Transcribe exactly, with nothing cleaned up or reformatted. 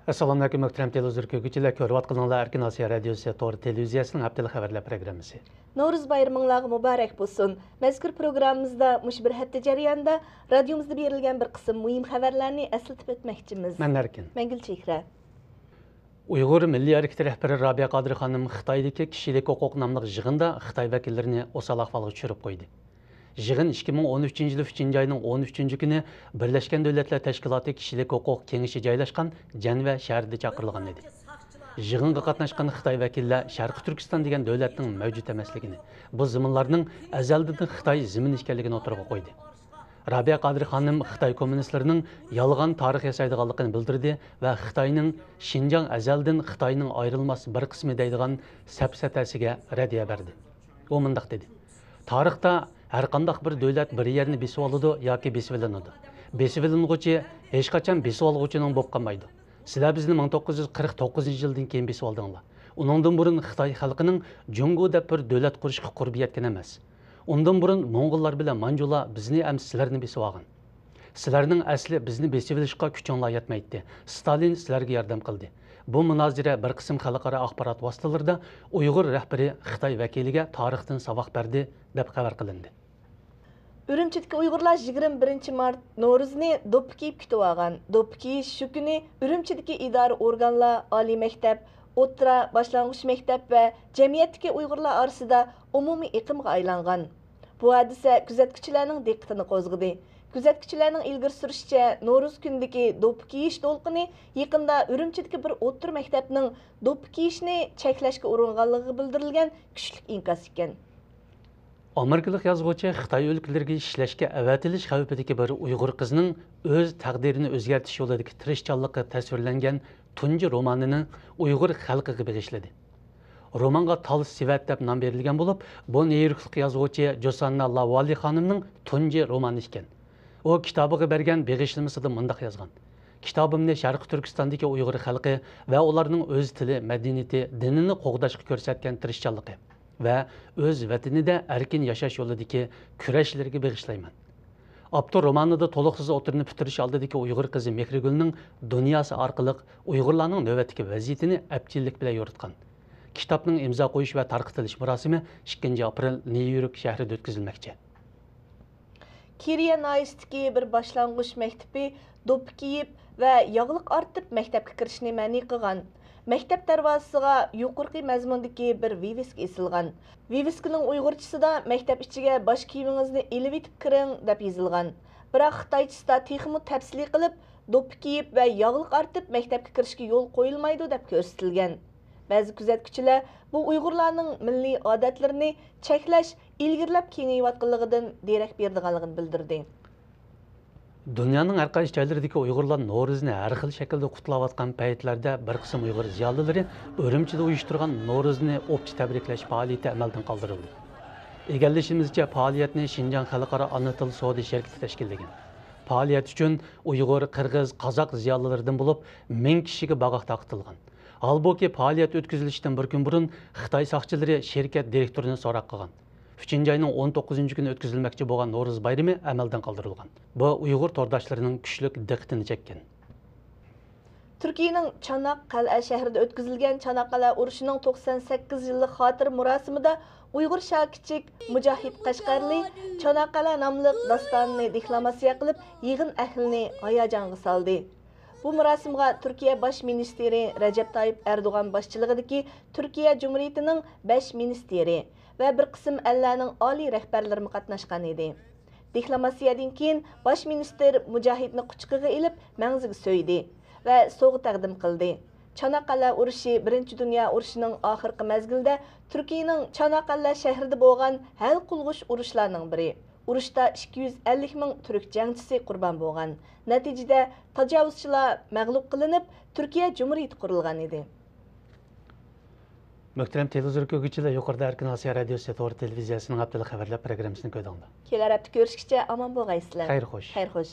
ئەسسالامۇئەلەيكۇم، مۆھتەرەم تېلېۋىزور كۆرگۈچىلەر، كۆرۈۋاتقىنىڭلار ئەركىن ئاسىيا رادىيوسى تور تېلېۋىزىيەسىنىڭ ھەپتىلىك خەۋەرلەر پروگراممىسى. نورۇز بايرىمىڭلارغا مۇبارەك بولسۇن. مەزكۇر پروگراممىمىزدا مۇشۇ بىر ھەپتە جەريانىدا رادىيومىزدا بېرىلگەن بىر قىسىم مۇھىم خەۋەرلەرنى ئەسلىتىپ ئۆتمەكچىمىز. مەن ئەركىن. مەن گۈلچېھرە. ئۇيغۇر مىللىي ھەرىكىتى رەھبىرى رابىيە قادىر خانىم خىتايدىكى كىشىلىك ھوقۇق ناملىق يىغىندا خىتاي ۋەكىللىرىنى ئوسال ئەھۋالغا چۈشۈرۈپ قويدى. يىغىن ئىككى مىڭ ئون ئۈچىنچى يىلى ئۈچىنچى ئاينىڭ ئون ئۈچىنچى كۈنى بىرلەشكەن دۆلەتلەر تەشكىلاتى كىشىلىك ھوقۇق كېڭىشى جايلاشقان جەنۋە شەھىرىدە چاقىرىلغان ئىدى. يىغىنغا قاتناشقان خىتاي ۋەكىللەر شەرقىي تۈركىستان دېگەن دۆلەتنىڭ مەۋجۇت ئەمەسلىكىنى، بۇ زېمىنلارنىڭ ئەزەلدىن خىتاي زېمىنى ئىكەنلىكىنى ئوتتۇرىغا قويدى. رابىيە قادىر خانىم خىتاي كوممۇنىستلىرىنىڭ يالغان تارىخ ياسايدىغانلىقىنى بىلدۈردى ۋە خىتاينىڭ شىنجاڭ ئەزەلدىن خىتاينىڭ ئايرىلماس بىر قىسمى دەيدىغان سەپسەتەسىگە رەددىيە بەردى. ئۇ مۇنداق دېدى: «تارىختا ھەرقانداق بىر دۆلەت بىر يەرنى بېسىۋالىدۇ ياكى بېسىۋېلىنىدۇ. بېسىۋېلىنغۇچى ھېچقاچان بېسىۋالغۇچىنىڭ بولۇپ قالمايدۇ. سىلەر بىزنى مىڭ توققۇز يۈز قىرىق توققۇزىنچى يىلدىن كېيىن بېسىۋالدىڭلار. ئۇنىڭدىن بۇرۇن خىتاي خەلقىنىڭ جۇڭگو دەپ بىر دۆلەت قۇرۇشقا قۇربى يەتكەن ئەمەس. ئۇندىن بۇرۇن موڭغۇللار بىلەن مانجۇلار بىزنى ھەم سىلەرنى بېسىۋالغان. سىلەرنىڭ ئەسلى بىزنى بېسىۋېلىشقا كۈچۈڭلار يەتمەيتتى. ستالىن سىلەرگە ياردەم قىلدى.» بۇ مۇنازىرە بىر قىسىم خەلقئارا ئاخبارات ۋاسىتىلىرىدا ئۇيغۇر رەھبىرى خىتاي ۋەكىلىگە تارىختىن ساۋاق بەردى، دەپ خەۋەر قىلىندى. ئۈرۈمچىدىكى ئۇيغۇرلار يىگىرمە بىرىنچى مارت نورۇزنى دوپپا كىيىپ كۈتۈۋالغان. دوپپا كىيىش شۇ كۈنى ئۈرۈمچىدىكى ئىدارە ئورگانلار، ئالىي مەكتەپ، ئوتتۇرا، باشلانغۇچ مەكتەپ ۋە جەمئىيەتتىكى ئۇيغۇرلار ئارىسىدا ئومۇمىي ئېقىمغا ئايلانغان. بۇ ھادىسە كۆزەتكۈچىلەرنىڭ دىققىتىنى قوزغىدى. كۆزەتكۈچىلەرنىڭ ئىلگىرى سۈرۈشىچە، نورۇز كۈنىدىكى دوپپا كىيىش دولقۇنى يېقىندا ئۈرۈمچىدىكى بىر ئوتتۇرا مەكتەپنىڭ دوپپا كىيىشنى چەكلەشكە ئۇرۇنغانلىقىغا بىلدۈرۈلگەن كۈچلۈك ئىنكاس ئىكەن. ئامېرىكىلىق يازغۇچى خىتاي ئۆلكىلىرىگە ئىشلەشكە ئەۋەتىلىش خەۋپىدىكى بىر ئۇيغۇر قىزنىڭ ئۆز تەقدىرىنى ئۆزگەرتىش يولىدىكى تىرىشچانلىقى تەسۋىرلەنگەن تۇنجى رومانىنى ئۇيغۇر خەلقىگە بېغىشلىدى. رومانغا تال سېۋەت دەپ نام بېرىلگەن بولۇپ، بۇ نيۇ يوركلۇق يازغۇچى جوساننا لاۋالى خانىمنىڭ تۇنجى رومانى ئىكەن. ئۇ كىتابىغا بەرگەن بېغىشلىمىسىدا مۇنداق يازغان: «كىتابىمنى شەرقىي تۈركىستاندىكى ئۇيغۇر خەلقى ۋە ئۇلارنىڭ ئۆز تىلى، مەدەنىيىتى، دىنىنى قوغداشقا كۆرسەتكەن تىرىشچانلىقى ۋە ئۆز ۋەتىنىدە ئەركىن ياشاش يولىدىكى كۈرەشلىرىگە بېغىشلايمەن.» ئاپتور رومانىدا تولۇقسىز ئوتتۇرىنى پۈتتۈرۈش ئالدىدىكى ئۇيغۇر قىزى مېھرىگۈلنىڭ دۇنياسى ئارقىلىق ئۇيغۇرلارنىڭ نۆۋەتتىكى ۋەزىيىتىنى ئەپچىللىك بىلەن يورۇتقان. كىتابنىڭ ئىمزا قويۇش ۋە تارقىتىلىش مۇراسىمى ئىككىنچى ئاپرېل نيۇ يورك شەھىرىدە ئۆتكۈزۈلمەكچى. كېرىيە ناھىيەسىدىكى بىر باشلانغۇچ مەكتىپى دوپپا كىيىپ ۋە ياغلىق ئارتىپ مەكتەپكە كىرىشنى مەنئى قىلغان. مەكتەپ دەرۋازىسىغا يۇقىرىقى مەزمۇندىكى بىر ۋىۋىسكا ئېسىلغان. ۋىۋىسكىنىڭ ئۇيغۇرچىسىدا «مەكتەپ ئىچىگە باش كىيىمىڭىزنى ئېلىۋېتىپ كىرىڭ» دەپ يېزىلغان. بىراق خىتايچىسىدا تېخىمۇ تەپسىلىي قىلىپ، «دوپپا كىيىپ ۋە ياغلىق ئارتىپ مەكتەپكە كىرىشكە يول قويۇلمايدۇ» دەپ كۆرسىتىلگەن. بەزى كۆزەتكۈچىلەر بۇ ئۇيغۇرلارنىڭ مىللىي ئادەتلىرىنى چەكلەش ئىلگىرىلەپ كېڭىيىۋاتقانلىقىدىن دېرەك بېرىدىغانلىقىنى بىلدۈردى. دۇنيانىڭ ھەر قايسى جايلىرىدىكى ئۇيغۇرلار نورۇزنى ھەر خىل شەكىلدە قۇتلاۋاتقان پەيتلەردە، بىر قىسىم ئۇيغۇر زىيالىيلىرى ئۈرۈمچىدە ئۇيۇشتۇرغان نورۇزنى ئوپچە تەبرىكلەش پائالىيىتى ئەمەلدىن قالدۇرۇلدى. ئىگىلىشىمىزچە، پائالىيەتنى شىنجاڭ خەلقئارا ئانا تىل سودا شىركىتى تەشكىللىگەن. پائالىيەت ئۈچۈن ئۇيغۇر، قىرغىز، قازاق زىيالىيلىرىدىن بولۇپ مىڭ كىشىگە باغاق تارقىتىلغان. ھالبۇكى، پائالىيەت ئۆتكۈزۈلۈشتىن بىر كۈن بۇرۇن خىتاي ساقچىلىرى شىركەت دىرېكتورىنى سوراق قىلغان. ئۈچىنچى ئاينىڭ ئون توققۇزىنچى كۈنى ئۆتكۈزۈلمەكچى بولغان نورۇز بايرىمى ئەمەلدىن قالدۇرۇلغان. بۇ ئۇيغۇر تورداشلىرىنىڭ كۈچلۈك دىققىتىنى چەككەن. تۈركىيەنىڭ چاناق قەلئە شەھىرىدە ئۆتكۈزۈلگەن چاناق قەلئە ئۇرۇشىنىڭ توقسان سەككىز يىللىق خاتىرە مۇراسىمىدا ئۇيغۇر شاكىچىك مۇجاھىد قەشقەرلى چاناق قەلئە ناملىق داستانىنى دېكلاماتسىيە قىلىپ، يىغىن ئەھلىنى ھاياجانغا سالدى. بۇ مۇراسىمغا تۈركىيە باش مىنىستىرى رەجەپ تايىپ ئەردوغان باشچىلىقىدىكى تۈركىيە جۇمھۇرىيىتىنىڭ بەش مىنىستىرى ۋە بىر قىسىم ئەللەرنىڭ ئالىي رەھبەرلىرىمۇ قاتناشقان ئىدى. دېكلاماتسىيەدىن كېيىن، باش مىنىستىر مۇجاھىدنى قۇچىقىغا ئېلىپ، مەڭزىگە سۆيدى ۋە سوۋغا تەقدىم قىلدى. چاناق قەلئە ئۇرۇشى بىرىنچى دۇنيا ئۇرۇشىنىڭ ئاخىرقى مەزگىلىدە تۈركىيەنىڭ چاناق قەلئە شەھىرىدە بولغان ھەل قىلغۇچ ئۇرۇشلارنىڭ بىرى. ئۇرۇشتا ئىككى يۈز ئەللىك مىڭ تۈرك جەڭچىسى قۇربان بولغان. نەتىجىدە، تاجاۋۇزچىلار مەغلۇپ قىلىنىپ، تۈركىيە جۇمھۇرىيىتى قۇرۇلغان ئىدى. مۆھتەرەم تېلېۋىزور كۆرگۈچىلەر، يۇقىرىدا ئەركىن ئاسىيا رادىيوسى تور تېلېۋىزىيەسىنىڭ ھەپتىلىك خەۋەرلەر پروگراممىسىنى كۆردۈڭلار. كېلەر ھەپتە كۆرۈشكىچە ئامان بولغايسىلەر. خەير خوش. خەير خوش.